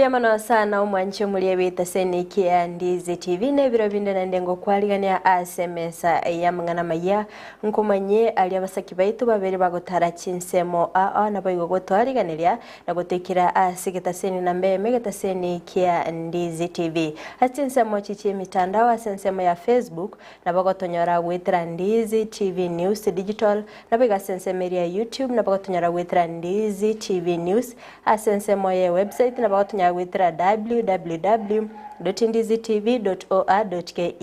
Mbuya mono sana omwanche omoria bw'etaseni kia Ndizi TV na ebiro binde naende ngokwarigania ase emesa y'amang'ana amayia nkomanyie aria abasaki baito babere bagotara chinsemo ao naboigo gotwariganeria na gotoikera ase egetaseni namba eyemo egetaseni kia Ndizi TV ase chinsemo chi chi'emitandao ase ensemo ya Facebook nabo gotonyora goetera Ndizi TV News Digital naboigo ase ensemo eria ya YouTube nabo gotonyora goetera Ndizi TV News Ase ensemo ye website nabo gotonyara goetera www.ndizitv.or.ke.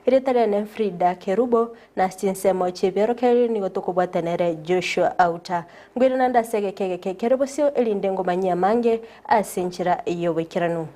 Erieta riane Frida Kerubo, na ase chinsemo chi'ebiorokererio nigo tokobwatana ere Joshua Auta. Nkoirana naende ase egeka egeke kere bosio erinde ngomanyie amange ase enchera y'oboikeranu.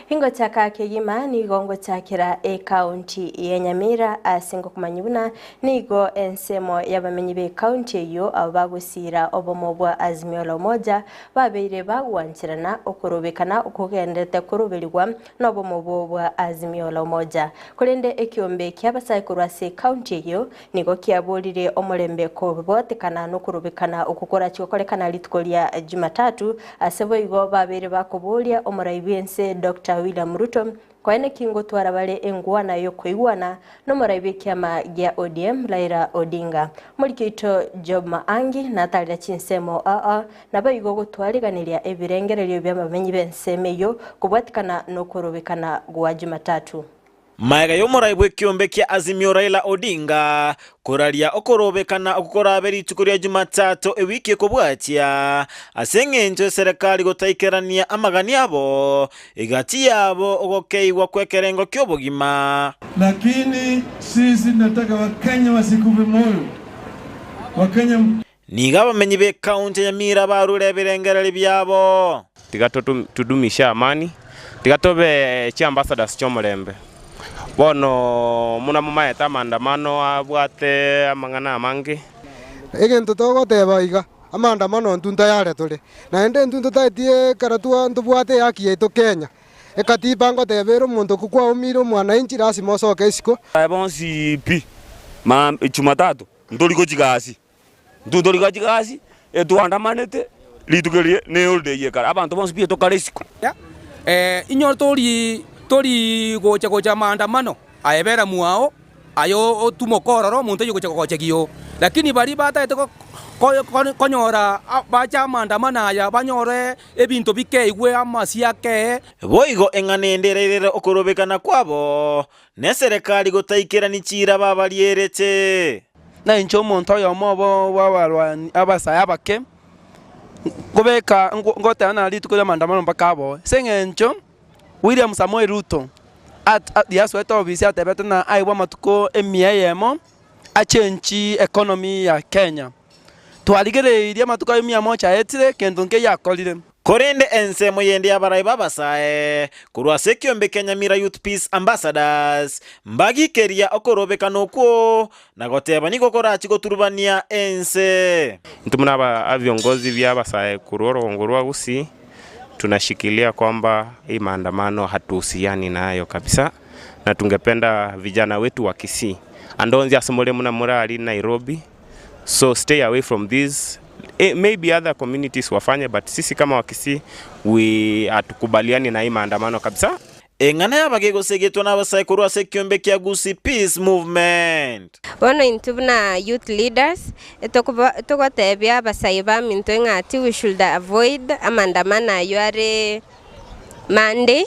Ingochaka kegima nigo ngochakera ekaunti ya Nyamira ase ngokomanya buna nigo ensemo y'abamenyi b'ekaunti eyio abo bagosiira obomo bwa Azimio la Umoja babeire bagwancherana okorobekana okogenderete koroberigwa nobomo obwo bwa Azimio la Umoja. Korende ekiombe ki'abasae korwa ase ekaunti eyio nigo kiaborire omorembe kobwatekana nokorobekana okwo korachie gokorekana rituko ria Jumatatu, ase boigo babeire bakoboria omorai bw'ense Doctor William Ruto koeneki ngotwara bare engwana y'okoigwana nomorai bw'ekiama gia ODM Raila Odinga. Omoriki oito Job Maangi natarera chinsemo aa naboigo gotwariganiria ebirengererio bi'abamenyi b'ensemo eyio kobwatekana nokorobekana gwa Jumatatu. Magega y'omorai bw'ekiombe kia Azimio Raila Odinga koraria okorobekana okwo korabe rituko ria Jumatatu ewiki ekobwatia, ase engencho eserekari gotaikerania amagani abo, egati yabo ogokeigwa kw'ekerengo ki'obogima. Lakini sisi tunataka Wakenya wasikufe moyo. Wakenya. Nigo abamenyi b'ekaunti ya Nyamira barure ebirengererio biabo. Tiga todumishe amani, tiga tobe chiambassadors chi'omorembe. Bono buna momaete amaandamano abwate amang'ana amange. Egento togoteba iga, amaandamano intwe ntayare tore, naende intwe ntotaeti ekero ntobwate ehaki yaito Kenya. Ekatiba ngoteba ere omonto okwo kwaumire omwananchi lasima osoke isiko. Aye bonsi pi, Jumatatu ntori gochia gasi. Intwe tori gochia gasi, etwandamanete, rituko erio ne holiday ekare, abanto bonsi pi tokare isiko. Inyore tori tori gocha gocha maandamano, aye bera mwao, aye otumoke ororo omonto oyio ogocha gogochegia oo. Lakini baria batagete konyora bache amaandamano aya banyore ebinto bikeigwe amasio akee. Boigo eng'ana ende erairere okorobekana kwabo, neserekari gotaikerani chiira babarierete. Na inche omonto oyomo obo bw'abarwani abasae abake, nkobeka ngoteba na rituko ri'amaandamano mpaka aboe. Ase eng'encho William Samoei Ruto riasoete ofisi atebete ng'a aigwe amatuko emia eyemo achenchi economy ya Kenya. Twarigereirie amatuko ayio mia moja aetire, kento nkeiyo akorire. Korende ensemo yende y'abarai b'abasae korwa ase ekiombe kia Nyamira Youth Peace Ambassadors mbagikeria okorobekana okwo na goteba nigo korachi goturubania ense. Intwe buna aba viongozi bia abasae korwa orogongo rwa Gusii tunashikilia kwamba hii maandamano hatuhusiani nayo kabisa na tungependa vijana wetu wa Kisii ande onsi ase more buna more aria Nairobi So stay away from this eh, maybe other communities wafanye but sisi kama Wakisii we hatukubaliani na hii maandamano kabisa. Eng'ana y'abagegosegetwa n'abasae korwa ase ekiombe kia Gusii Peace Movement. Bono intwe buna youth leaders, togotebia abasae baminto ng'a we should avoid amaandamano ayio are Monday,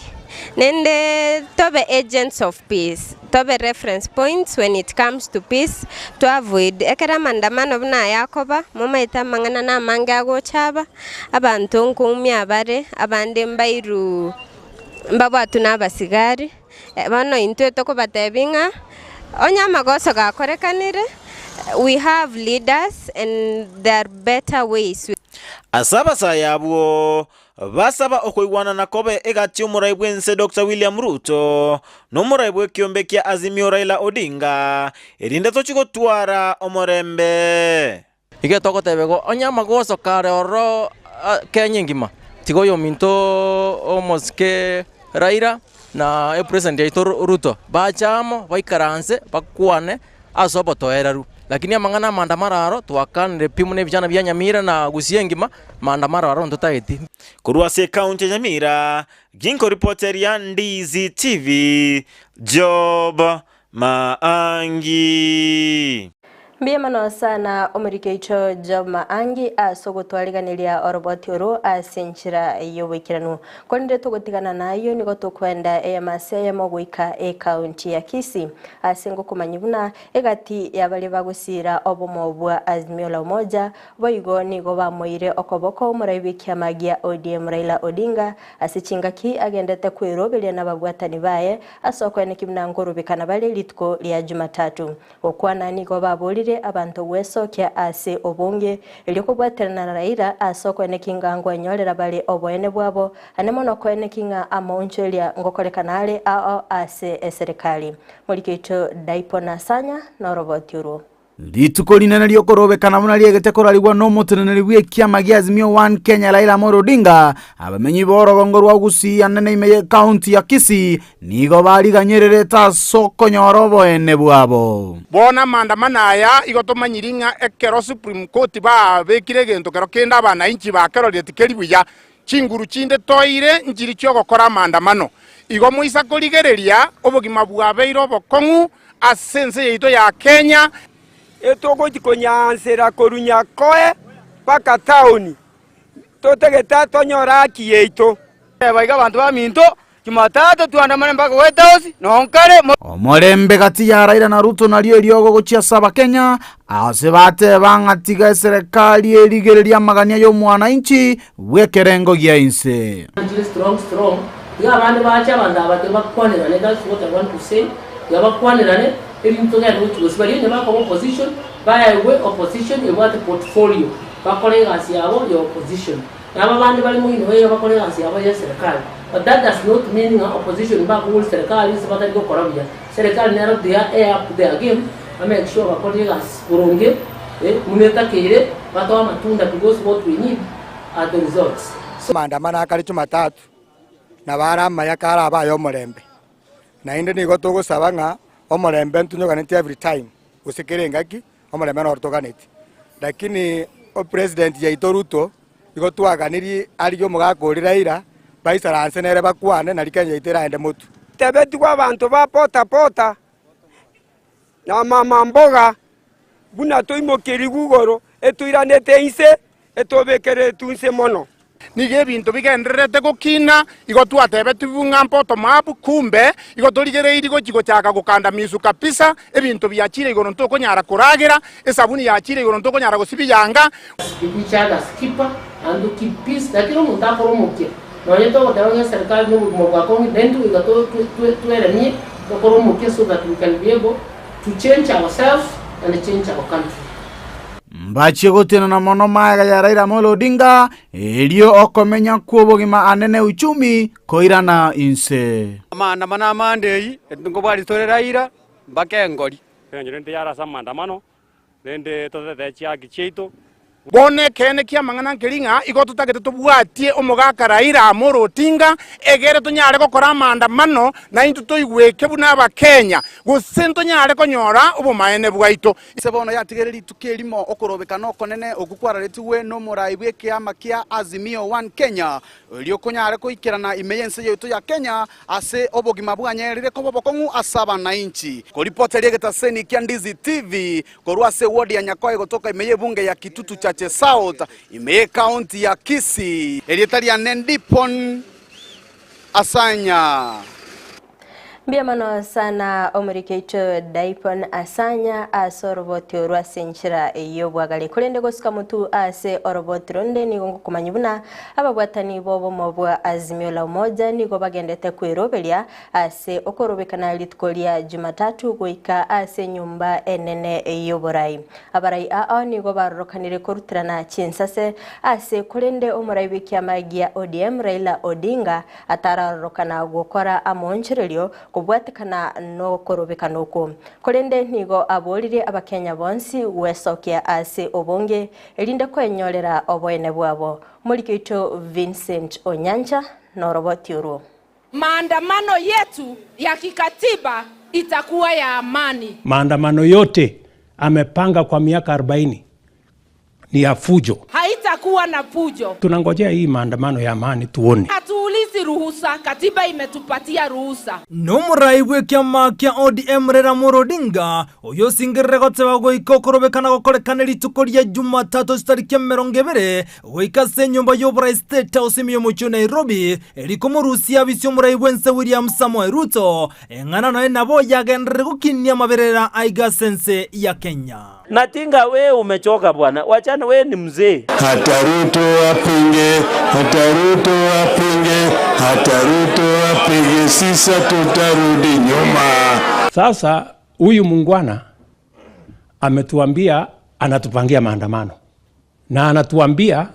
naende tobe agents of peace, tobe reference points when it comes to peace, to avoid ekero amaandamano buna aya akoba, momaete amang'ana na amange agocha aba, abanto nkoumia bare, abande mbairu mbabwatwe na abasigari, bono intwe tokobatebia ng'a onye amagoso gakorekanire, we have leaders and there are better ways. Ase abasae abwo, Basaba okoigwanana kobe egati y'omorai bw'ense Doctor William Ruto na omorai bw'ekiombe kia Azimio Raila Odinga, erinde tochie gotwara omorembe. Igo togotebigwa, onye amagoso kare ororo Kenya engima, tiga oyominto omosike Raila. Na epresident yaito Ruto bache amo baikaranse bakwane ase obotoereru. Lakini amang'ana amandamano aro twakanire pi buna ebichana bia Nyamira na Gusii engima, maandamano aro ntotageti. Korwa ase ekaunti ya Nyamira, ginkoripoteria Ndizi TV, Job Maangi. Mbuya mono sana omoriki oito Job Maangi ase ogotwariganeria oroboti oro ase enchera y'oboikeranu. Korende togotigana nayio nigo tokoenda eyemo ase eyemo goika ekaunti ya Kisii ase ngokomanyia buna egati ya baria bagosiira obomo bwa Azimio la Umoja boigo nigo bamoire okoboko omorai bw'ekiama gia ODM Raila Odinga ase chingaki agendete kweroberia nababwatani baye ase okoenekia buna nkorobekana bare rituko ria Jumatatu. Gokwana nigo baborire abanto gwesokia ase obonge, erio kobwaterana na Raila ase okoenekia ng'a nkwenyorera bare oboene bwabo, ane mono koenekia ng'a amauncho eria ngokorekana are ao ase eserekari. Morike oito Daipo Nasanya noroboti orwo. Rituko rinene ri'okorobekana buna riegete korarigwa n'omoteneneri bw'ekiama gia Azimio One Kenya Raila Amolo Odinga, abamenyi b'orogongo rwa Gusii anene ime y'Ekaunti ya Kisii Nigo bariganyererete ase okonyora oboene bwabo. Bono amaandamano aya igo tomanyiri ng'a ekero Supreme Court babekire egento kero kende abanainchi bakerorire tikeri buya, chinguru chinde toire nchiri chi'ogokora amaandamano. Igo moisa korigereria obogima bwabeire obokong'u ase ense yaito ya Kenya. Etogochi konyansera korwa Nyakoe mpaka taoni, totagete tonyore haki yaito. Teba iga abanto baminto, Jumatatu twandamane mpaka White House, nonkare mo. Omorembe gati ya Raila na Ruto nario eriogo gochia ase Abakenya, ase bateba ng'a tiga eserekari erigererie amagania y'omwananchi bw'ekerengo gia inse. Chire strong strong tiga abande bache abanto aba tiga bakwanerane that's what I want to say tiga bakwanerane erinde togende gochia gose baria onye bakoba opposition baegwe opposition ebwate portfolio bakore egasi yabo ya opposition. Na aba bande bare moino iga bakore egasi yabo y'eserekari. But that does not mean ng'a opposition mbakogora eserekari ase batari gokora buya. Eserekari nero they are air up their game, ba make sure bakorire egasi boronge eh, buna etakeire, batoe amatunda because what we need are the results. So. Amaandamano akare Jumatatu nabo are amaya kare abe ay'omorembe. Naende nigo togosaba ng'a omorembe ntonyoganeti every time, gose kera engaki, omorembe noro toganeti. Lakini opresident yaito Ruto, igo twaganirie arigie omogaka oria Raila, baisaranse nere bakwane nari Kenya yaito eraende motwe. Tebetigwe abanto ba pota pota na mama mboga buna toimokerigwe igoro, etoiranete inse, etobekeretwe inse mono. Nigo ebinto bigendererete gokina, igo twatebetigwe ng'a bottom up, kumbe igo torigereiri gochia gochaka gokandamisu kabisa, ebinto biachire igoro ntokonyara koragera, esabuni yachire igoro ntokonyara gosibia yanga. Keep each other's keeper and to keep peace, na kera omonto akore omokia, nonye togoteba ng'a eserikari na obogima bwakong'ire, naintwe goika tweremie tokore omokia so that we can be able to change ourselves and change our country. Mbachie gotenena mono magega ya Raila Amolo Odinga, erio okomenya kw'obogima anene uchumi koirana inse. Amaandamano amande eyio, nkobwati tore Raila mpaka engori. Engencho rende tiyare ase amaandamano, rende totetee chihaki chiaito. Bono ekeene ki'amang'ana nkeri ng'a igo totagete tobwatie omogaka Raila Amolo Odinga egere tonyare gokora amaandamano naintwe toigweke buna Abakenya, gose ntonyare konyora obomaene bwaito. Ase bono yatigaire rituko erimo okorobekana okonene okwo kwararetigwe nomorai bw'ekeama kia Azimio One Kenya, erio konyare goikerana ime y'ense yaito ya Kenya ase obogima bwanyerire koba obokong'u ase abanainchi. Koripoteria egetaseni kia Ndizi TV korwa ase eward ya Nyakoe gotoka ime y'ebunge ya Kitutu Chache South ime y'ecounty ya Kisii. Erieta riane Ndipon Asanya. Mbuya mono sana omoriki oito Daipon Asanya ase oroboti orwo ase enchera y'obwagare. Korende gosuka motu ase oroboti ronde nigo ngokomanya buna ababwatani b'obomo bwa Azimio la Umoja nigo bagendete kweroberia ase okorobekana rituko ria Jumatatu goika ase enyomba enene y'oborai. Abarai ao nigo barorokanire koruterana chinsase ase korende omorai bw'ekiama gia ODM Raila Odinga atararorokana gokora amoonchorerio kobwatekana nokorobekana okwo. Korende nigo aboririe Abakenya bonsi gwesokia ase obonge erinde kwenyorera oboene bwabo. Omoriki oito Vincent Onyancha noroboti orwo. Maandamano yetu ya kikatiba itakuwa ya amani. Maandamano yote amepanga kwa miaka 40 ni ya fujo. Haitakuwa na fujo. Tunangojea hii maandamano ya amani tuone. Hatuulizi ruhusa, katiba imetupatia ruhusa. Nomorai bw'ekiama kia ODM Raila Amolo Odinga, oyio osingerire goteba goika okorobekana gokorekane rituko ria Jumatatu chitariki 20 goika ase enyomba y'oborai State House ime y'omochie o Nairobi, eri komorusia abisi omorai bw'ense William Samoei Ruto, eng'ana nonya nabo yagenderire gokinia amaberera aiga ase ense ya Kenya. Na Tinga we umechoka bwana, wachana we ni mzee. Hata Ruto apinge, hata Ruto apinge, hata Ruto apige, sisa tutarudi nyuma. Sasa huyu mungwana ametuambia anatupangia maandamano na anatuambia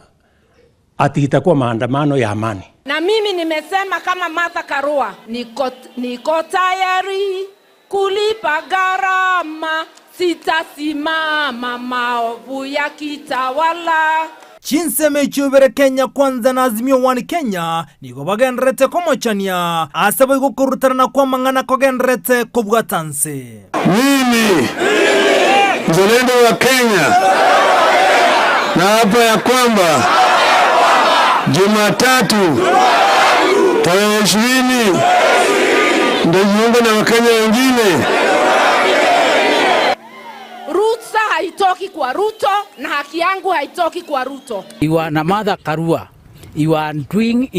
ati itakuwa maandamano ya amani. Na mimi nimesema kama Martha Karua, niko, niko tayari kulipa gharama, sitasimama maovu yakitawala. Chinsemo echio ibere Kenya Kwanza na Azimio One Kenya nigo bagendererete komochania ase boigo korutanana kw'amang'ana kogendererete kobwata nse. Mimi mzalendo wa Kenya naapa ya kwamba Jumatatu tarehe 20 nitajiunga na Wakenya wengine. Ruhusa haitoki kwa Ruto na haki yangu haitoki kwa Ruto. You are na Martha Karua. You are doing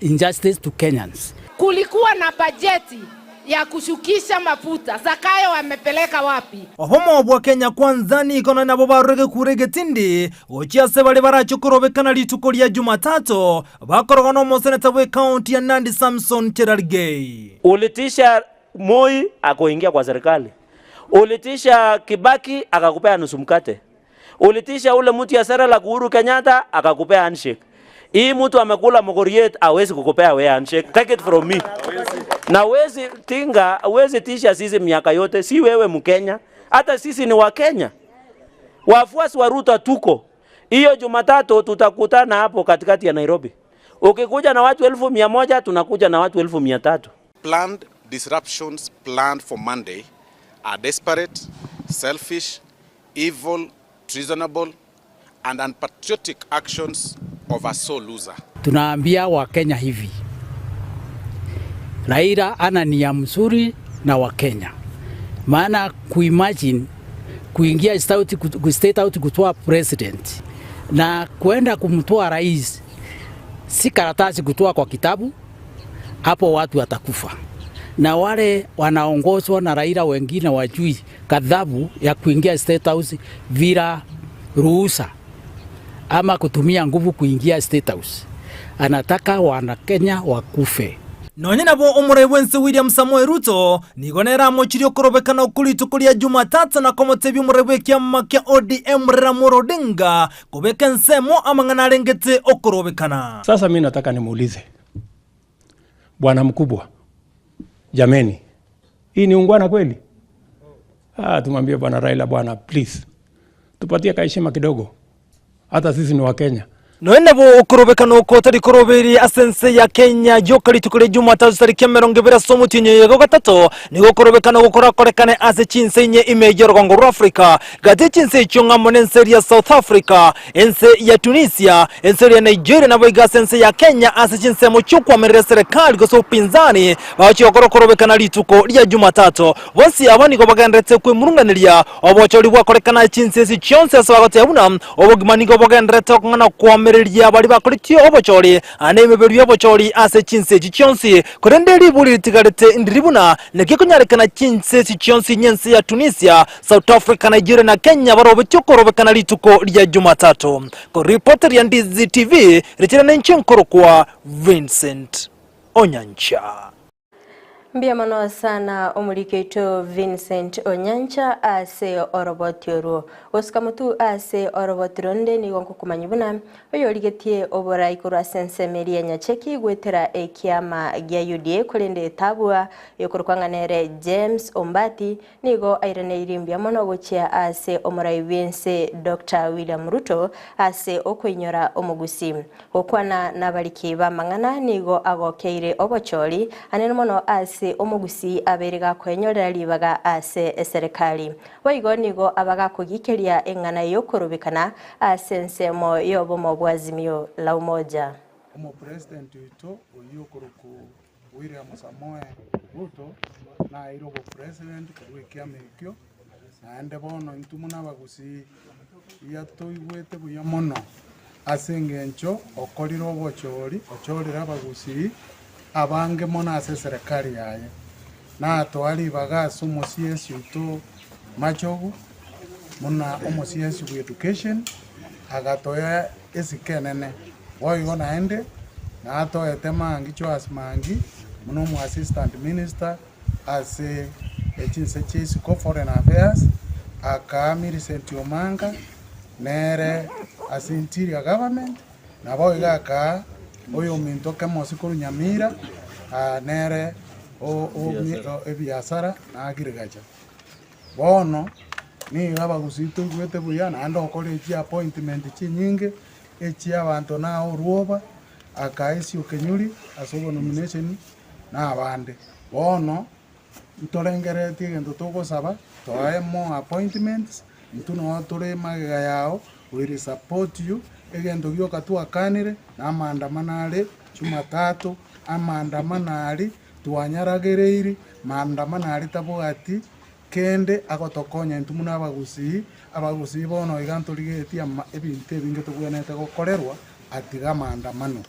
injustice to Kenyans. Kulikuwa na bajeti ya kushukisha mafuta. Zakayo amepeleka wapi? Obomo bwa Kenya Kwanza nigo nonya nabo barure gekura egetindi gochia ase baria barache korobekana rituko ria Jumatatu bakorogwa nomoseneta bw'ecounty ya Nandi Samson Cherargei. Ulitisha Moi akoingia kwa serikali, ulitisha Kibaki akakupea nusu mkate, ulitisha ule mtu ya Serelak Uhuru Kenyatta akakupea handshake. Hii mtu amekula mokoriet hawezi kukupea we handshake. Take it from me. Na huwezi tinga, huwezi tisha sisi miaka yote, si wewe Mkenya, hata sisi ni Wakenya. Wafuasi wa Ruto tuko. Hiyo Jumatatu tutakutana hapo katikati ya Nairobi. Ukikuja na watu 100,000 tunakuja na watu 300,000. Planned disruptions planned for Monday are desperate, selfish, evil, treasonable and unpatriotic actions of a sore loser. Tunaambia Wakenya hivi, Raila ana nia mzuri na Wakenya, maana kuimagine kuingia state out kutoa president na kuenda kumtoa rais si karatasi kutoa kwa kitabu, hapo watu watakufa. Na wale wanaongozwa na Raila wengine wajui kadhabu ya kuingia State House bila ruhusa ama kutumia nguvu kuingia State House. Anataka wana Kenya wakufe. Nonye nabo omorai bw'ense William Samoei Ruto nigo nere amochirie okorobekana okwo rituko ria Jumatatu na komotebia omorai bw'ekiama kia ODM Raila Amolo Odinga kobeka ensemo amang'ana arengete okorobekana. Sasa mi nataka nimuulize bwana mkubwa, jameni, hii ni ungwana kweli? Tumwambie bwana Raila, bwana please, tupatie kaheshima kidogo, hata sisi ni Wakenya. Nonya nabo okorobekana oko otari koroberia ase ense ya Kenya rioka rituko ria Jumatatu tariki 20 ase omotienyi oyo gatato, nigo okorobekana gokorakorekane ase chinse inye ime y'orogongo rwa Africa, gati chinse echio ng'amo nense eria South Africa, ense ya Tunisia, ense eria Nigeria naboigo ase ense ya Kenya ase chinsemo chi'okwamerera eserekari gose upinzani bagochia gokora okorobekana rituko ria Jumatatu. Bonsi aba nigo bagenderete kwemurunganeria obochori bwakorekana chinse esi chionsi ase bagoteba buna obogima nigo bogenderete okong'ana koamereria baria bakoretie obochori na emeberio y'obochori ase chinse echi chionsi. Korende riburi ritigarete ndiri buna naki ekonyarekana chinse esi chionsi ny'ense ya Tunisia, South Africa, Nigeria na Kenya barobetie okorobekana rituko ria Jumatatu. Koripoteria Ndizi TV, richire nenche nkorokwa Vincent Onyancha. Mbuya mono sana omoriki oito Vincent Onyancha ase oroboti orwo. Gosuka motu ase oroboti ronde nigo nkokomanyia buna oyorigetie oborai korwa ase ensemo eria ya Nyacheki goetera ekiama gia UDA korende etabua yokorokwa ng'a nere James Ombati nigo airaneirie mbuya mono gochia ase omorai bw'ense Doctor William Ruto ase okoinyora omogusi. Gokwana nabariki b'amang'ana nigo agokeire obochori anene mono ase omogusi abeire gakoenyorera ribaga ase eserekari. Boigo nigo aba gakogikeria eng'ana y'okorobekana ase ensemo y'obomo bw'Azimio la Umoja. Omopresident oito oyio okorokwa William Samoei Ruto naeire obopresident korwa ekiama ekio, naende bono intwe buna abagusii iyatoigwete buya mono ase eng'encho okorire obochori, ochorire abagusii abange mono ase eserekari yaye. Natoa ribaga ase omosiesi oito Machogu, buna omosiesi bwa education, agatoa esiko enene. Boigo naende natoete Mangi Joash Mangi buna omo assistant minister ase chinse chia isiko foreign affairs, akaa Millicent Omanga nere ase interior government, Naboigo akaa oyominto Kemosi korwa Nyamira, nere ebiasara na agriculture. Bono nigo abagusii toigwete buya naende okore chiappointment chinyinge echiabanto na orwoba, akaa Esio Kenyuri ase obonomination na abande. Bono ntorengereretie egento togosaba toe more appointments, intwe noo tore magega yao we will support you, egento gioka twakanire na amaandamano are jumatatu, amaandamano aria twanyaragereiri, maandamano aria tabwati kende agotokonya intwe buna abagusii, abagusii bono iga ntorigetie ama ebinto ebinge tobwenerete gokorerwa atiga amaandamano.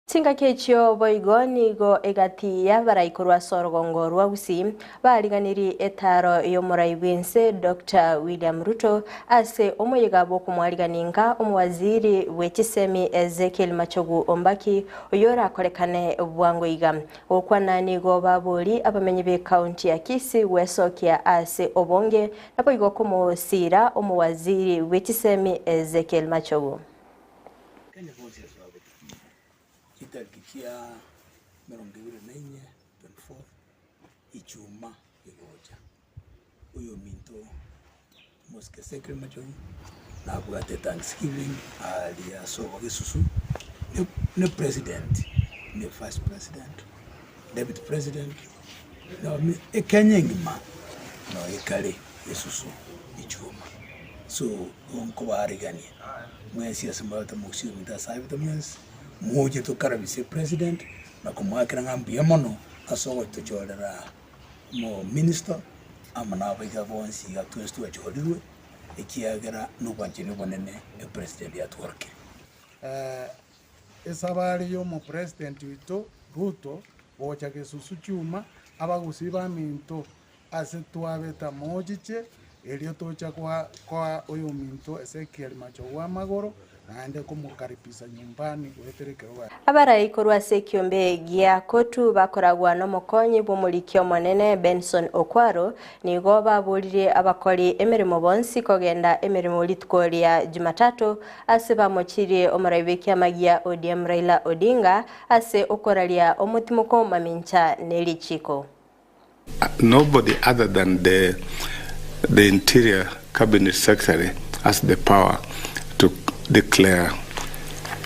Chingaki echio boigo nigo egati y'abarai korwa ase orogongo rwa Gusii bariganirie etaaro y'omorai bw'ense Doctor William Ruto ase omoyega bw'okomwarigania inka omowaziri bwe chisemi Ezekiel Machogu Ombaki oyio orakorekane bwango iga. Gokwana nigo babori abamenyi b'ekaunti ya Kisii gwesokia ase obonge naboigo komosira omowaziri bwe chisemi Ezekiel Machogu. Kenya bonsi ase babete chitariki chia emerongo ebere na inye, 24, Ichuma egocha, oyominto omosike Ezekiel Machogu nabwate thanksgiving aria ase obogesusu ne president, ne vice president, deputy president, Ekenya engima noyo ekare esusu ichuma so nkobaarigania mwensi ase morabete mogusii ominto ase abete mwensi moche tokarabise president na komoakera ng'a mbuya mono ase ogotochorera omominister amo na abaiga bonsi iga twensi twachorirwe ekiagera na obwanchani obonene epresident yatworokire. Esabari y'omopresident oito Ruto gocha gesusu chuma abagusii baminto ase twabeta mochiche erio tocha koa oyominto Ezekiel machogu amagoro naende komokaribisa nyumbani goetera ekerogo. Abarai korwa ase ekiombe gia Kotu bakoragwa nomokonyi bw'omoriki omonene Benson Okwaro nigo baboririe abakori emeremo bonsi kogenda emeremo rituko ria Jumatatu Ase bamochirie omorai bw'ekiama gia ODM Raila Odinga ase okoraria omotimoko mamincha ne richiiko. Nobody other than the the interior cabinet secretary has the power to declare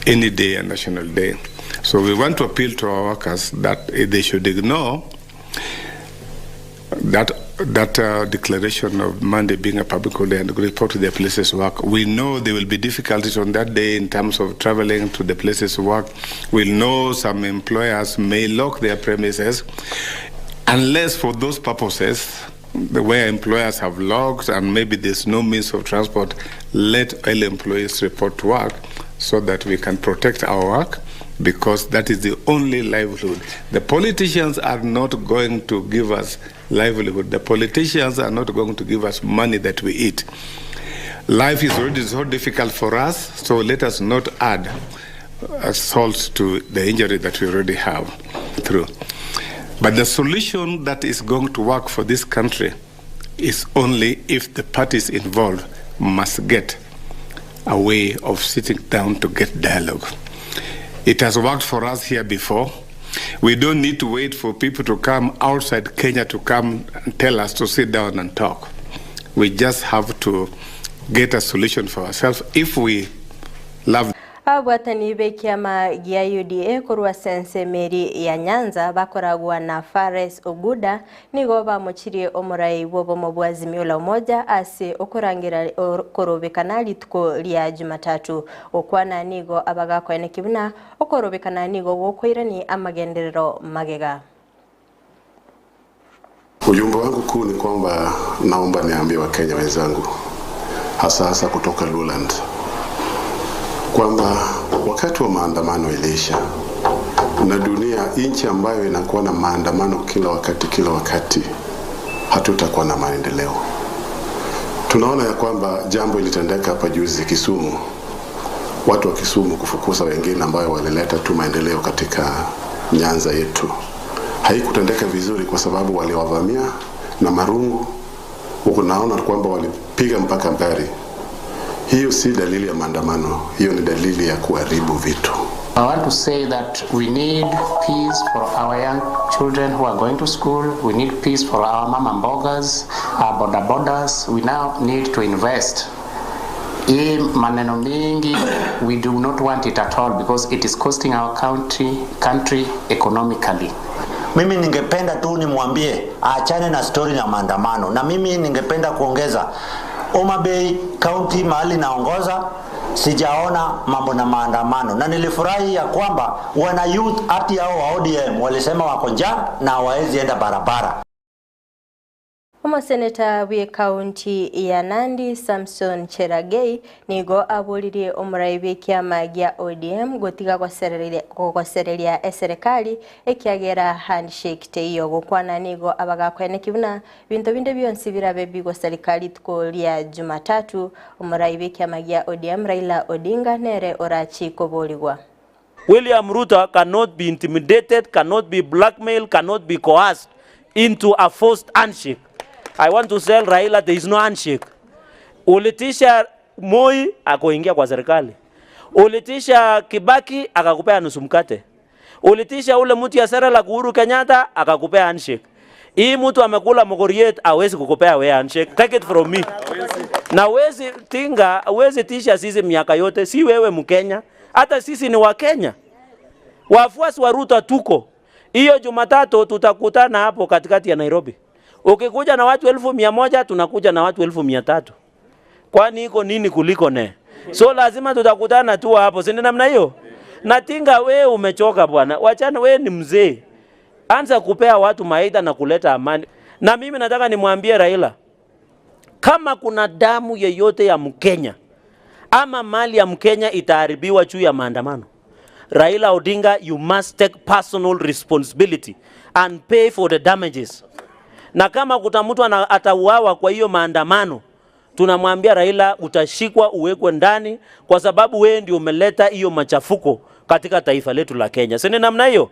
any day a national day. So we want to appeal to our workers that they should ignore that that uh, declaration of Monday being a public holiday and report to their places of work. We know there will be difficulties on that day in terms of traveling to the places of work. We know some employers may lock their premises unless for those purposes the where employers have locked and maybe there's no means of transport, let all employees report to work so that we can protect our work because that is the only livelihood. The politicians are not going to give us livelihood. The politicians are not going to give us money that we eat. Life is already so difficult for us, so let us not add uh, salt to the injury that we already have. Through. But the solution that is going to work for this country is only if the parties involved must get a way of sitting down to get dialogue. It has worked for us here before. We don't need to wait for people to come outside Kenya to come and tell us to sit down and talk. We just have to get a solution for ourselves if we love Ababwatani b'ekiama gia UDA korwa ase ensemo eria ya Nyanza bakoragwa na Phares Oguda nigo bamochirie omorai bw'obomo bwa Azimio la Umoja ase okorangera korobekana rituko ria Jumatatu. Gokwana nigo abagakoenekia buna okorobekana nigo gokoirania amagenderero magega. Ujumbe wangu kuu ni kwamba naomba niambie Wakenya wenzangu hasa hasa kutoka Luland kwamba wakati wa maandamano iliisha, na dunia, nchi ambayo inakuwa na maandamano kila wakati kila wakati, hatutakuwa na maendeleo. Tunaona ya kwamba jambo ilitendeka hapa juzi Kisumu, watu wa Kisumu kufukuza wengine ambayo walileta tu maendeleo katika Nyanza yetu. Haikutendeka vizuri kwa sababu waliwavamia na marungu, unaona kwamba walipiga mpaka gari. Hiyo si dalili ya maandamano, hiyo ni dalili ya kuharibu vitu. I want to say that we need peace for our young children who are going to school. We need peace for our mama mbogas, our boda bodas. We now need to invest. Hii maneno mingi, we do not want it at all because it is costing our country, country economically. Mimi ningependa tu nimwambie aachane na stori ya maandamano, na mimi ningependa kuongeza Homa Bay County mahali naongoza, sijaona mambo na maandamano, na nilifurahi ya kwamba wana youth hati hao wa ODM walisema wako njaa na hawawezi enda barabara. Omoseneta bw'ekaunti ya Nandi Samson Cherargei nigo aboririe omorai bw'ekiama gia ODM gotiga gosereria eserekari ekiagera handshake teiyo gokwana nigo abagakoeneki buna binto binde bionsi birabe bigosareka rituko ria Jumatatu omorai bw'ekiama gia ODM Raila Odinga nere orachi koborigwa. William Ruto cannot be intimidated, cannot be blackmailed, cannot be coerced into a forced handshake. I want to tell Raila there is no handshake. Ulitisha Moi akuingia kwa serikali. Ulitisha Kibaki akakupea nusu mkate. Ulitisha ule mtu ya sera la Uhuru Kenyatta akakupea handshake. Hii mtu amekula mokoriet hawezi kukupea wewe handshake. Take it from me. Na wezi tinga, wezi tisha sisi miaka yote, si wewe Mkenya, hata sisi ni Wakenya. Wafuasi wa Ruto tuko. Hiyo Jumatatu tutakutana hapo katikati ya Nairobi. Ukikuja na watu 100,000 tunakuja na watu 300,000. Kwani iko nini kuliko ne? So lazima tutakutana tu hapo, si namna hiyo? Na Tinga, we umechoka bwana, wachana, we ni mzee, anza kupea watu maida na kuleta amani. Na mimi nataka nimwambie Raila, kama kuna damu yeyote ya Mkenya ama mali ya Mkenya itaharibiwa juu ya maandamano, Raila Odinga, you must take personal responsibility and pay for the damages. Na kama kuna mtu atauawa kwa hiyo maandamano, tunamwambia Raila, utashikwa uwekwe ndani, kwa sababu wewe ndio umeleta hiyo machafuko katika taifa letu la Kenya. Si ni namna hiyo?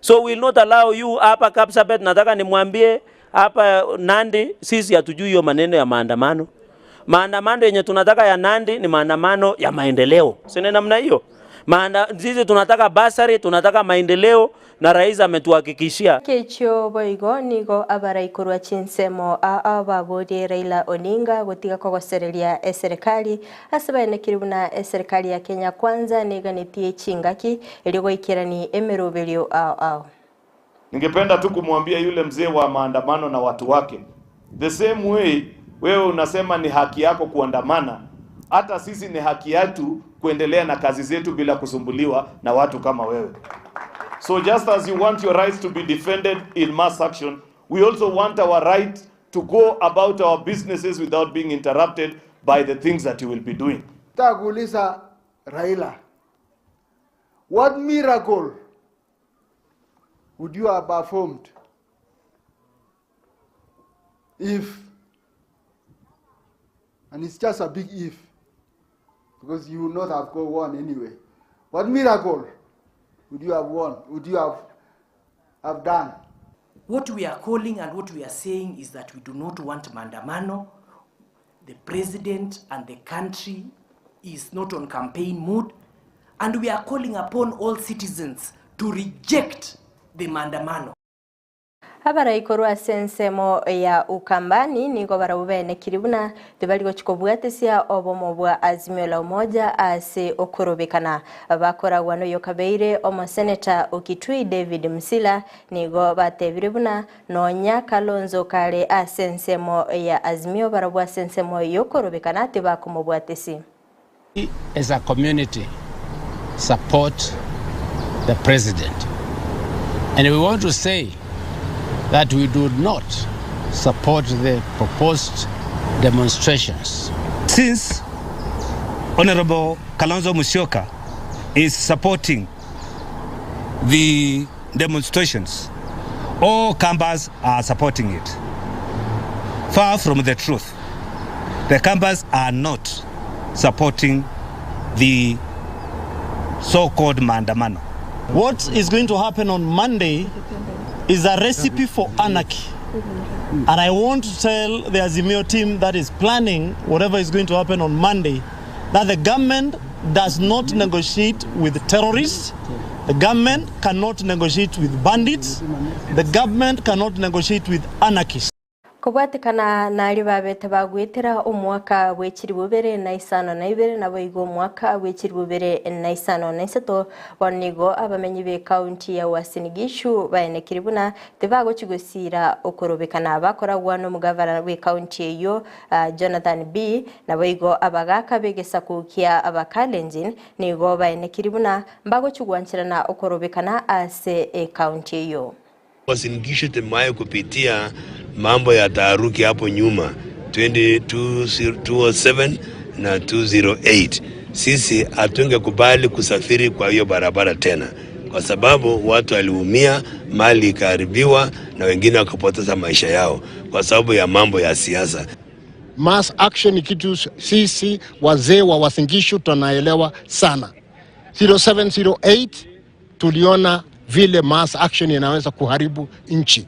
So we will not allow you hapa Kapsabet. Nataka nimwambie hapa Nandi, sisi hatujui hiyo maneno ya maandamano. Maandamano yenye tunataka ya Nandi ni maandamano ya maendeleo, si ni namna hiyo? Maanda, sisi tunataka basari, tunataka maendeleo na rais ametuhakikishia. Kechio boigo nigo abaraikorwa chinsemo ababorie Raila Odinga gotiga kogosereria eserikali ase baenekire buna eserikali ya Kenya Kwanza niganetie chingaki erio goikerani emeroberio ao ao. Ningependa tu kumwambia yule mzee wa maandamano na watu wake, the same way wewe unasema ni haki yako kuandamana, hata sisi ni haki yetu kuendelea na kazi zetu bila kusumbuliwa na watu kama wewe. So just as you want your rights to be defended in mass action, we also want our right to go about our businesses without being interrupted by the things that you will be doing. Nataka kuuliza Raila, what miracle would you have performed if, and it's just a big if, because you would not have got one anyway. What miracle would you have won? Would you have have done. What we are calling and what we are saying is that we do not want maandamano. The president and the country is not on campaign mood. And we are calling upon all citizens to reject the maandamano. Abarai korwa ase ensemo ya Ukambani nigo barabwo benekiri buna tibari gochia kobwatesia obomo bwa Azimio la Umoja ase okorobekana. Bakoragwa noyokabeire omoseneta o Kitui David Msila nigo batebire buna nonya Kalonzo kare ase ensemo ya Azimio barabwo ase ensemo yokorobekana tibakomobwatesi. We as a community support the president and we want to say that we do not support the proposed demonstrations. Since Honorable Kalonzo Musyoka is supporting the demonstrations, all Kambas are supporting it. Far from the truth. The Kambas are not supporting the so-called maandamano. What is going to happen on Monday is a recipe for anarchy. And I want to tell the Azimio team that is planning whatever is going to happen on Monday that the government does not negotiate with terrorists, the government cannot negotiate with bandits, the government cannot negotiate with anarchists. Kobwatekana naria babete bagwetera omwaka bwe chilifu ibere na isano na ibere naboigo omwaka bwe chilifu ibere na isano na isato, bono nigo abamenyi b'ekaunti ya Uasin Gishu baenekire buna tibagochi gosiira okorobekana bakoragwa nomogavana bw'ekaunti eyio Jonathan Bii naboigo abagaka b'egesaku kia Abakalenjin nigo baenekire buna mbagochi gwancherana okorobekana ase ekaunti eyio. Uasin Gishu tumewahi kupitia mambo ya taharuki hapo nyuma 2007 na 208. Sisi hatungekubali kusafiri kwa hiyo barabara tena, kwa sababu watu waliumia, mali ikaharibiwa na wengine wakapoteza maisha yao kwa sababu ya mambo ya siasa. Mass action ni kitu sisi wazee wa Uasin Gishu tunaelewa sana. 0708 tuliona vile mass action inaweza kuharibu nchi,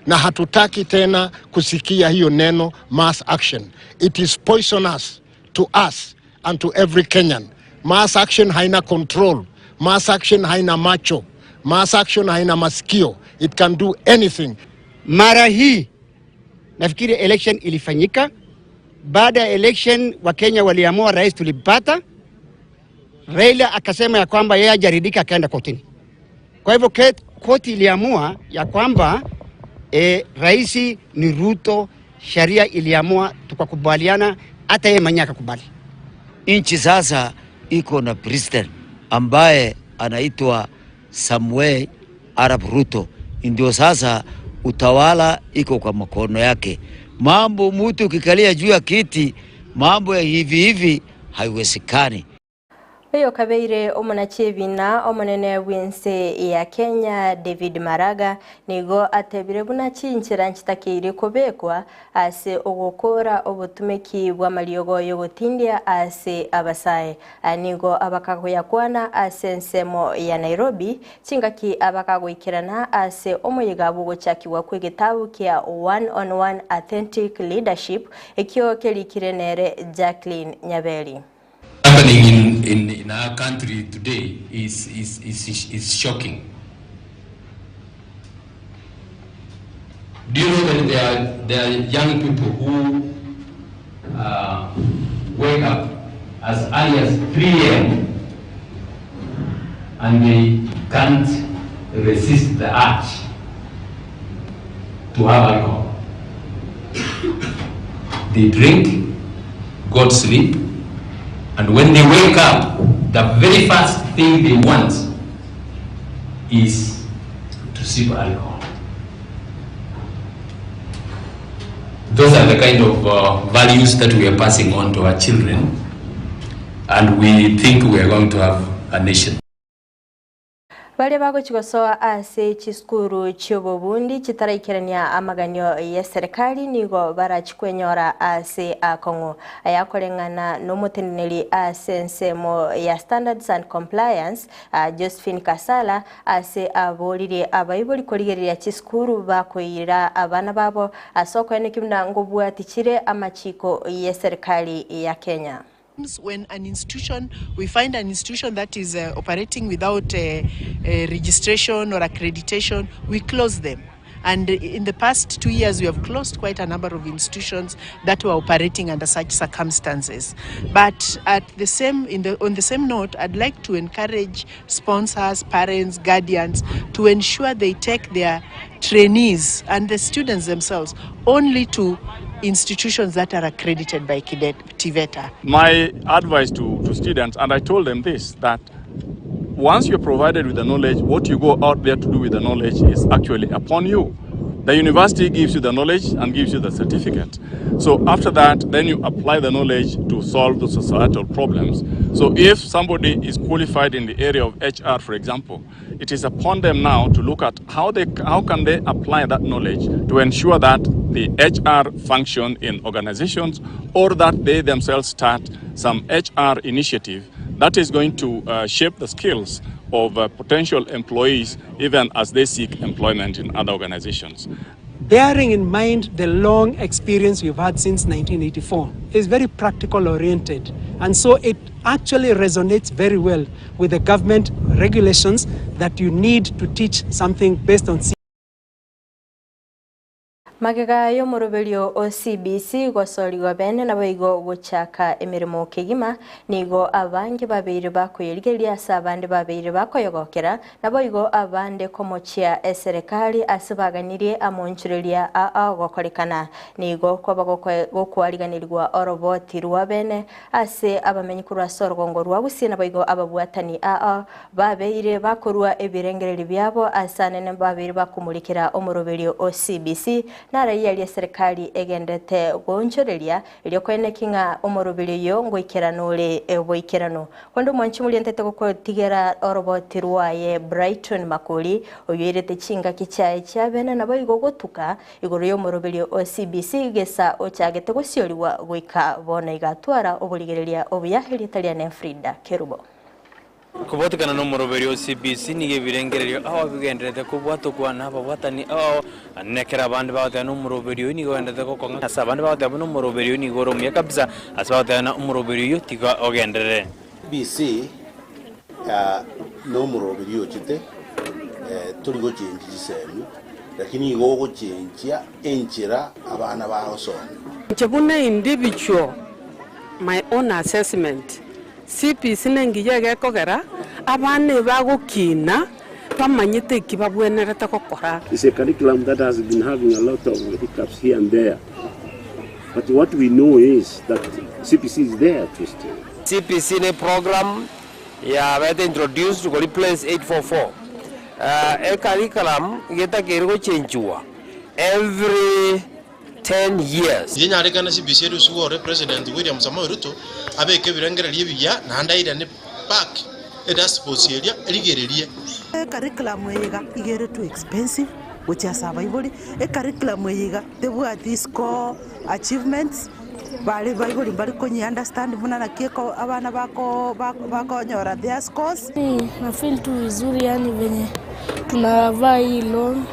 na hatutaki tena kusikia hiyo neno mass action. It is poisonous to us and to every Kenyan. Mass action haina control. Mass action haina macho. Mass action haina masikio. It can do anything. Mara hii nafikiri election ilifanyika. Baada ya election Wakenya waliamua rais tulimpata. Raila akasema ya kwamba yeye hajaridhika, akaenda kotini. Kwa hivyo koti iliamua ya kwamba e, rais ni Ruto, sheria iliamua, tukakubaliana, hata yeye mwenyewe akakubali. Nchi sasa iko na president ambaye anaitwa Samuel Arap Ruto, ndio sasa utawala iko kwa mkono yake. Mambo mtu ukikalia juu ya kiti, mambo ya hivi hivi haiwezekani. Oyokabeire omonachebina omonene bw'ense ya Kenya David Maraga nigo atebire buna chinchera nchitakeire kobekwa ase ogokora obotumeki bw'amariogo y'ogotindia ase abasae. Aya nigo abakagoyakwana ase ensemo ya Nairobi chingaki abakagoikerana ase omoyega bw'ogochakigwa kw'egetabu kia One on One Authentic Leadership ekio kerikire nere Jacqueline Nyaberi. Happening in, in, in our country today is, is, is, is shocking. Do you know that there are, there are young people who uh, wake up as early as 3 a.m. and they can't resist the urge to have alcohol. They drink, go to sleep, and when they wake up, the very first thing they want is to sip alcohol. Those are the kind of uh, values that we are passing on to our children, and we think we are going to have a nation. Baria bagochi gosoa ase chisukuru chi'obobundi chitaraikerania amaganio y'eserekari nigo barachi kwenyora ase akong'u. Aya akoreng'ana nomoteneneri ase ensemo ya Standards and Compliance, Josephine Kasala, ase aboririe abaibori korigereria chisukuru bakoira abana babo ase okoenekia buna ngobwati chire amachiko y'eserekari ya Kenya. When an institution, we find an institution that is operating without registration or accreditation, we close them. And in the past 2 years, we have closed quite a number of institutions that were operating under such circumstances. But at the same, in the, on the same note, I'd like to encourage sponsors, parents, guardians to ensure they take their trainees and the students themselves only to institutions that are accredited by TVETA. My advice to students, and I told them this, that once you're provided with the knowledge, what you go out there to do with the knowledge is actually upon you. The university gives you the knowledge and gives you the certificate. So after that, then you apply the knowledge to solve the societal problems. So if somebody is qualified in the area of HR, for example, it is upon them now to look at how can they apply that knowledge to ensure that the HR function in organizations or that they themselves start some HR initiative that is going to shape the skills of potential employees even as they seek employment in other organizations. Bearing in mind the long experience we've had since 1984, is very practical oriented. And so it actually resonates very well with the government regulations that you need to teach something based on Magega y'omoroberio o CBC gosorigwa bene naboigo gochaka emeremo kegima nigo abange babeire bakoyerigereria ase abande babeire bakoyogokera naboigo abande komochia eserekari ase baganirie amonchoreria agokorekana nigo kwaba gokwariganirwa oroboti rwa bene ase abamenyi korwa ase orogongo rwa Gusii naboigo ababwatani aa babeire bakorwa ebirengereri biabo ase anene babeire bakomurikera omoroberio o CBC naraia serikali egendete goonchoreria erio koeneki ng'a omoroberio oyo ngoikerano ore boikerano kondo omwanchi morientete gokotigera oroboti rwaye Brighton Makori oyoirete chingaki chiaye chiabene naboigo gotuka igoro y'omoroberio o CBC gesa ochagete gosiorigwa goika bono igatwara oborigereria obuya erieta riane Frida Kerubo. Kobwatekana na omoroberio o CBC nigo ebirengererio ao bigenderete kobwatokwa na ababwatani ao nekero abande bagoteba na omoroberio oyo nigo ogenderete gokong'a ase abande bagoteba buna omoroberio oyo nigo ore omuya kabisa ase bagoteba na omoroberio oyo tiga ogenderere. CBC na omoroberio ochete tori gochenchia chisemi lakini igo ogochenchia enchera abana bagosoma. Inche buna individual, my own assessment, CBC nengiya egekogera abana ebagokina bamanyete eki babwenerete gokora. It's a curriculum that has been having a lot of hiccups here and there. But what we know is that CBC is there to stay. CBC ni program ya bete introduced to replace 844. E curriculum getakeri gochenjiwa every 10 years. Yenyarekana CBC erusiwe President William Samoei Ruto abeke ebirengererio ebiya naende airane back edasipoti eria erigererie. Curriculum eye igere too expensive gochia abaibori ecurriculum eye tebwati score achievements bari baibori bari konyi understand buna naki abana bako bakonyora their scores. Na feel tu vizuri, yani venye tunavaa hii long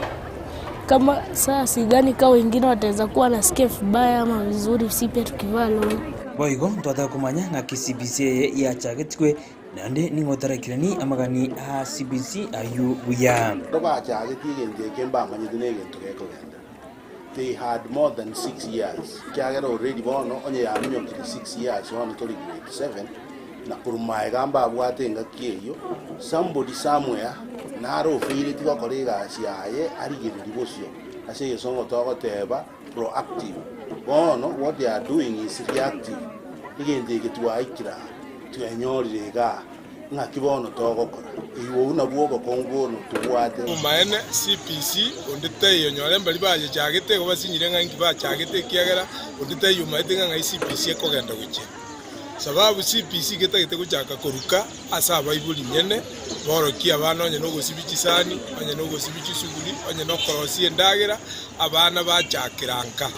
kama saa sidhani kama wengine wataweza kuwa nasikia vibaya ama vizuri, si pia tukivaa long. Boigo ntwataka kumanya ng'aki CBC eye yachagetigwe naende ning'otarakirani amagani a CBC ayu buya. Ndo bachagetie egento eke mbamanyete na egento gekogenda. They had more than 6 years kiagera already bono onye yaminyokire 6 years bono tori grade 7 na korwa mbabwate engaki eywo somebody somewhere naro ofeireti gokora egasi yaye arigereri bosio ase egesongo togoteba proactive. Bono what they are doing is reactive. Egento eke twaikira twenyorire igaa ng'aki bono togokora igo nabwo obokongu bono tobwate. Omaene CBC onde taiyo nyore mbari bayechagete igo basinyire ng'a inki bachagete ekiagera onde taiyo omaete ng'a ng'ai CBC ekogenda gochia. Sababu CPC getagete gochaka koruka ase abaibori nyene, borokie abana onye nogosibia chisani, onye nogosibia chisuguri, onye nokorosia endagera, abana bachakera nka.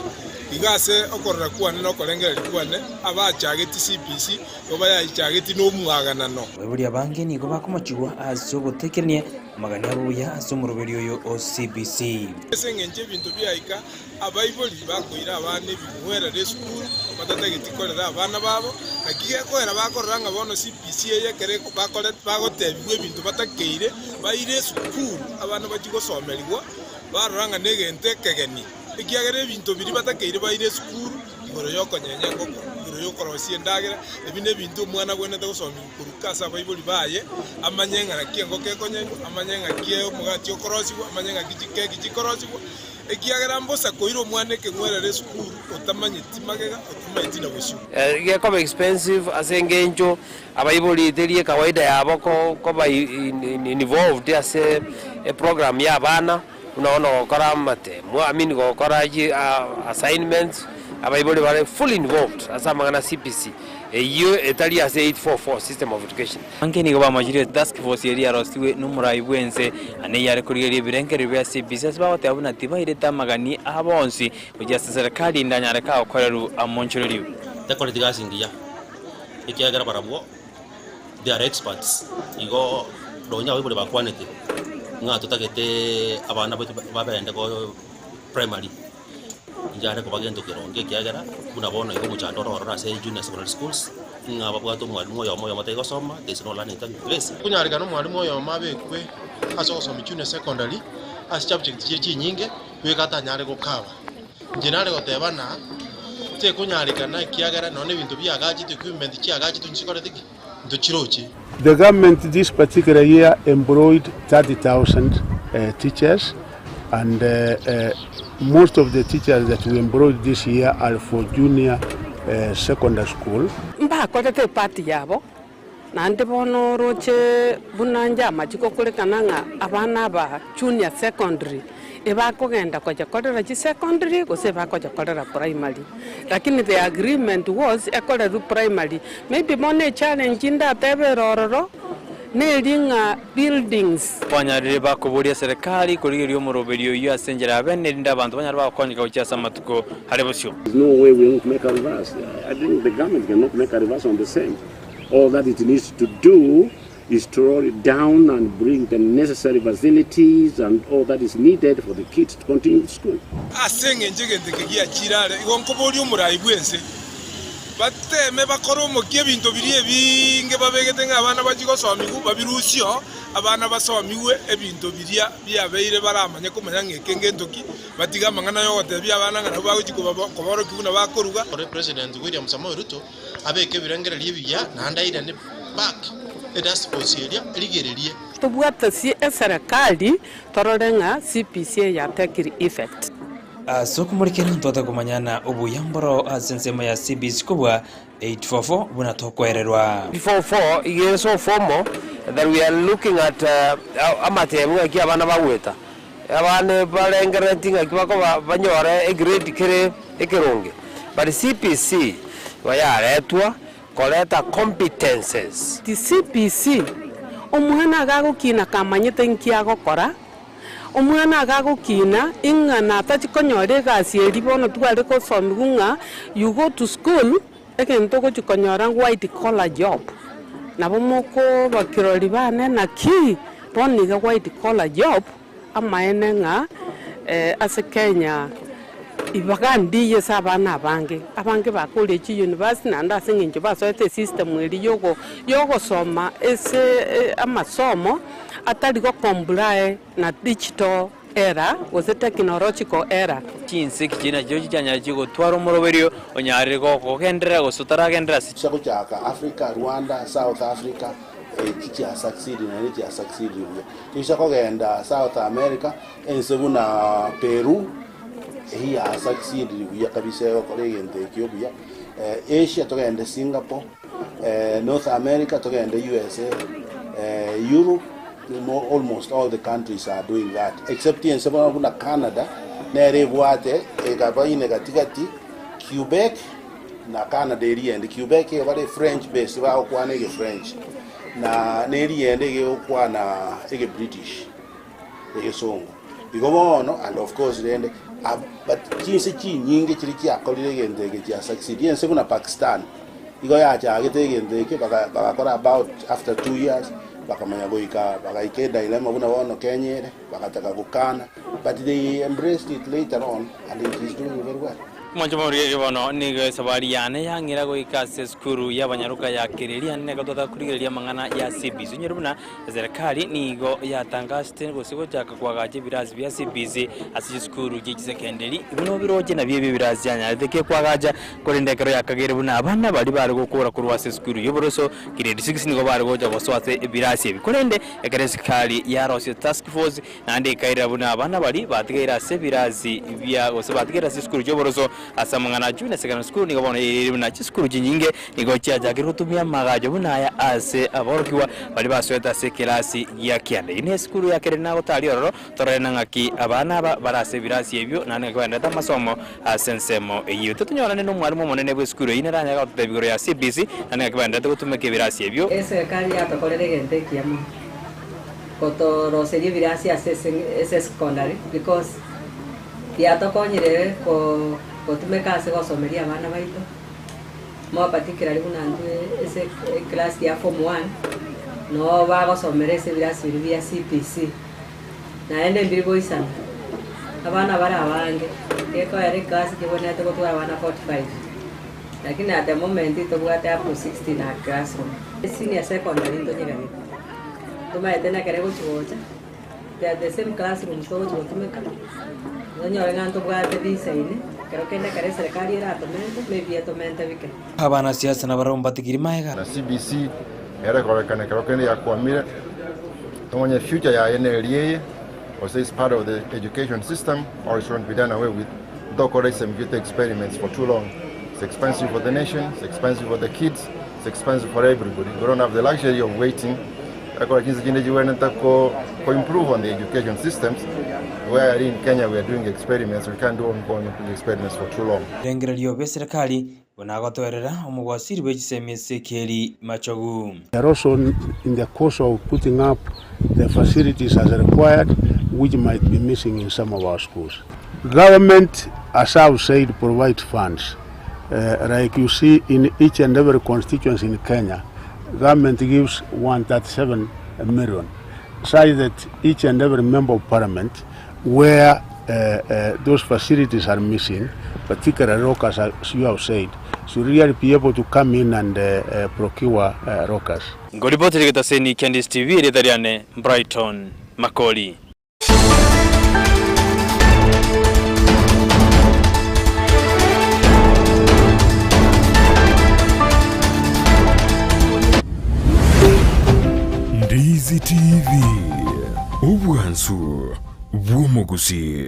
Igo ase okorora kwane na okorengereria kwane, abachageti CPC igo bayayichageti nomwaganano. Abaibori abange nigo bakomochigwa ase ogotekerania amagani abo buya ase omoroberi oyo o CBC. Ase engencho ebinto biaika, abaibori bakoira abana ebing'werere esukuru, batatageti korera abana babo, naki gekoera bakorora ng'a bono CBC eye ekero bagotebigwa ebinto batakeire, baire esukuru abana bachie gosomerigwa, barora ng'a negento ekegeni, ekiagera ebinto biria batakeire baire esukuru, igoro y'okonyenya engoko, igoro y'okorosia endagera, ebi nebinto omwana agwenerete gosomigwa korwa ase abaibori baye, amanye ng'a naki engoko ekonyenywa, amanye ng'aki omogati okorosigwa, amanye ng'aki chikeki chikorosigwa, ekiagera mbosa koira omwana ekeng'werere esukuru otamanyeti magega, otamanyeti na bosio. Gekoba expensive ase engencho abaibori teri ekawaida yabo koba involved ase eprogram ya abana buna bono gokora amatemo I mean gokora assignments, abaibori bare fully involved ase amang'ana a CBC eyio etari ase 844 system of education. Abange nigo bamachire task force eria yarosigwe nomorai bw'ense na neyare korigereria ebirengererio bia CBC ase bagoteba buna tibairete amagani abo onsi gochia ase serikali ndanyare kagokorerwa amonchorerio. Tekoreti gasi engiya, ekiagera barabwo they are experts, igo nonya abaibori bakwanete ng'a totagete abana baito babende go primary, inche are koba gento keronge ekiagera buna bono igo omochando ore ororo ase junior secondary schools, ng'a babwate omwalimu oyomo oyomo tari gosoma, there is no learning taking place. Konyarekana omwalimu oyomo abekwe ase ogosomia junior secondary ase chabject chire chinyinge, goika atanyare gokaba. Inche nare goteba ng'a tekonyarekana ekiagera nonya nebinto biagachetwe, equipment chiagachetwe nchikorete ki? Ntochiroche. The government this particular year employed 30,000 uh, teachers and uh, uh, most of the teachers that we employed this year are for junior uh, secondary school. Mbakorete epati yabo, naende bono oroche buna inche amachiko korekana ng'a abana aba junior secondary ebakogenda gocha korera chisecondary gose ebagocha korera primary. Lakini the agreement was ekorerwe primary. Maybe bono echallenge ndatebe ere ororo, neri ng'a buildings. Banyarire bakoboria serikali korigereria omoroberio oyio ase enchera ya bene, erinde abanto banyare bagokonyeka gochia ase amatuko are bosio. There's no way we are going to make a reverse. I think the government cannot make a reverse on the same. All that it needs to do is to roll it down and bring the necessary facilities and all that is needed for the kids to continue with school. Ase engencho egento eke giachire are, igo nkoboria omorai bw'ense, bateeme bakore omokia ebinto biria ebinge babegete ng'a abana bachie gosomigwa, babirusie oo, abana basomigwe ebinto biria biabeire baramanye komanya ng'a eke ngento ki, batige amang'ana y'ogotebia abana ng'a nabwo bagochia koborokia buna bakoruga. Ore President William Samoei Ruto abeke ebirengererio ebiya naende airane back etask force eria erigererie. Tobwatasie eserekari torore ng'a CPC eye yatekire effect. Ase okomorekera ntwate komanyana obuya mboro ase ensemo ya CBC kobua 844 buna tokoererwa. 844 iga ere so formal that we are looking at amatemu ng'aki abana bagoeta. Abande barengerereti ng'aki bakoba banyore egrade kere ekeronge, but CPC igo yaretwa koreta competences. Ti CPC, omwana iga agokina kamanyete nki agokora, omwana iga agokina ing'a natachi konyora egasi eria bono tware gosomiwa ng'a you go to school, egento ogochi konyora white collar job. Nabo mokoba kirori bane naki bono iga white collar job, amaene ng'a ase Kenya ibaga ndiyo ase abana abange, abange bakoria chiuniversity naende ase eng'encho basoete esystem eria yogo yogosoma ase amasomo atari go comply na digital era gose technological era. Chinsiki chiria nachio chichanyare chigotwara omoroberio onyarire gokogenderera gose otaragenderera ase. Chia gochaka Africa, Rwanda, South Africa, echi chia succeed naende chia succeed buya. Toisa kogenda South America, ense buna Peru, eyio ya succeed buya kabisa egokora egento ekio buya. Asia togende Singapore, North America togende USA, Europe, almost all the countries are doing that except ense bono buna Canada, nere ebwate ekaba ine gatigati, Quebec. Na Canada eria ende, Quebec iga bare French based bagokwana ege French, na na eria ende iga egokwana ege British, egesongo. Igo bono and of course rende ab but chinse chinyinge chiria chiakorire egento eke chia succeed, ense buna Pakistan, igo yachagete egento eke baka bagakora about after 2 years, bakamanya goika bagaika edilemma buna bono Kenya ere, bagataka gokana, but they embraced it later on and it is doing very well. Omonche bw'omorigereria bono nigo esabari yane yang'ira goika ase esukuru y'abanyaroka ya Kereria nigo twataka korigereria amang'ana ya CBC. Onyore buna eserekari nigo yatangasete gose gochaka koagacha ebirasi bia CBC ase chisukuru chie chisekenderi buna obiroche nabio ebio ebirasi chianyarete ki koagacha korende ekero yakageire buna abana baria bare gokora korwa ase esukuru y'oboroso grade 6 nigo bare gocha gosoa ase ebirasi ebi korende ekero esikari yarosia task force Naende ekairera buna abana baria batigaire ase ebirasi bia gose batigaire ase chisukuru chi'oboroso ase amang'ana a Junior Secondary School nigo bono yairire buna chisukuru chinyinge nigo chiachakire gotumia amagacho buna aya ase aborokigwa baria basoete ase ekerasi gia kianda. Eyio nesukuru ya kere nagotari ororo torore na ng'aki abana aba bare ase ebirasi ebio naende ng'aki baenderete amasomo ase ensemo eyio. Totonyorane nomwalimu omonene bw'esukuru eyio nere anyare gototebia igoro ya CBC naende ng'aki baenderete gotumeka ebirasi ebio. Eserekari yatokorera egento ekiya mono. Gotoroseria ebirasi ase ase secondary because biatokonyire ko gotumeka ase gosomeria abana baito, more particularly buna intwe ase eclass ya form one, noo bagosomera ase ebirasi biria bia CBC. Naende mbiri goisana, abana bare abange, gekoera eclass kebwenerete gotwara abana 45, lakini at the moment tobwate up to 60 in a classroom. Senior secondary ntonyegagete. Tomaete nekere gochi gocha, they are the same classrooms togochi gotumeka, nonyore ng'a ntobwate design, ekero kende ekero eserekari eratomente, maybe etomente bike. Abanasiasa nabarabwo mbatigiri magega. Na CBC ere kororekana ekero kende yakwamire, tomanye future yaye neri eye, gose is part of the education system or is going to be done away with. Ntokora isemi experiments for too long. It's expensive for the nation, it's expensive for the kids, it's expensive for everybody. We don't have the luxury of waiting. Akora chinse chinde chiwenete ko, ko improve on the education systems. Where in Kenya we are doing experiments, we can't do ongoing experiments for too long. Ebirengererio bi'eserekari buna agotoerera omogwasiri bwe chisemi Ezekieli Machogu. They are also in the course of putting up the facilities as required which might be missing in some of our schools. Government, as I've said, provides funds. Like you see in each and every constituency in Kenya, government gives 137 million, such that each and every member of parliament where those facilities are missing, particularly lockers, as you have said, should really be able to come in and procure lockers. Ngoripotera egetaseni kia Ndisi TV erieta riane Brighton Makori. Ndizi TV, obwansu bw'omogusii.